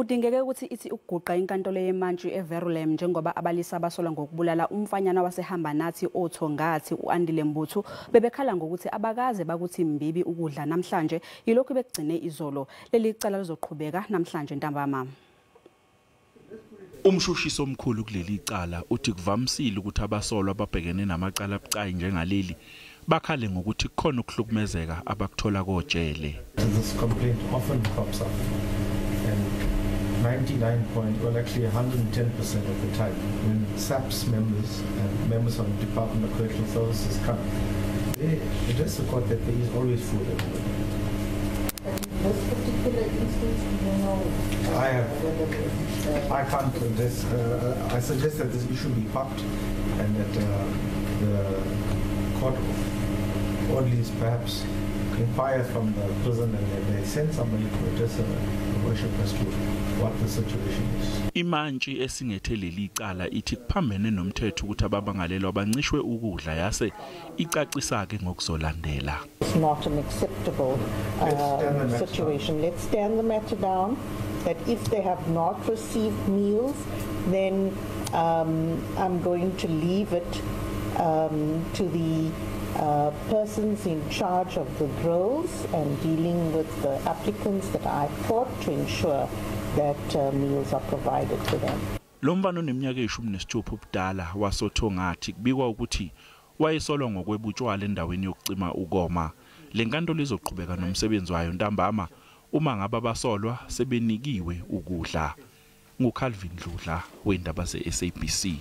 Kudingeke ukuthi ithi ukuguqa inkantolo yemantshi eVerulam njengoba abalisa abasolwa ngokubulala umfanyana waseHambanathi oThongathi uAndile Mbuthu bebekhala ngokuthi abakaze bakuthi mbibi ukudla namhlanje, yilokhu bekugcine izolo. Leli cala lizoqhubeka namhlanje ntambama. Umshushisi omkhulu kuleli cala uthi kuvamisile ukuthi abasolwa ababhekene namacala abucayi njengaleli bakhale ngokuthi kukhona ukuhlukumezeka abakuthola kojele. This complaint often pops up, and 99 point, well actually 110% of the time when SAPS members and members of the Department of Correctional Services come, they address the court that there is always food available. In this particular instance, we don't know. I can't address. I suggest that this issue be parked and that the court of orderlies perhaps inquire from the prison and then they send somebody to address the worship as to what the situation is. Imantshi esingethe leli cala ithi kuphambene nomthetho ukuthi abamangalelwa bancishwe ukudla, yase icacisa ke ngokuzolandela. It's not an acceptable situation. Let's stand the matter down, that if they have not received meals, then I'm going to leave it to the persons in charge of the grills and dealing with the applicants that I've taught to ensure that meals are provided to them. Lo mfana oneminyaka eyi-16 ubudala wasoThongathi kubikwa ukuthi wayesolwa ngokweba utshwala endaweni yokucima ukoma. Le nkantolo izoqhubeka nomsebenzi wayo ntambama uma ngabe abasolwa sebenikiwe ukudla. NguCalvin Dludla wendaba ze-SABC.